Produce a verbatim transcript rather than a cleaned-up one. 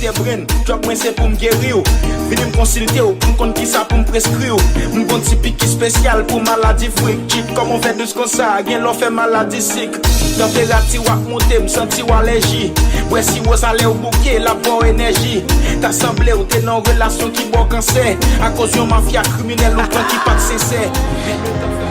Te brenn, djòb mwen se pou m geri w. Vini m konsilte w pou m konn kisa pou m preskri w. M gon ti piki espesyal pou maladi frik. Tchik, kòman w fè dous konsa? Gen lè w fè maladi sik. Tanperati w ap monte, m santi w alèji. Bwè siwo sa lè w bouke, l ap ba w enèji. Ta sanble w te nan yon relasyon ki ba w kansè. Akoz yon mafya kriminèl ou pran ki pa t sensè.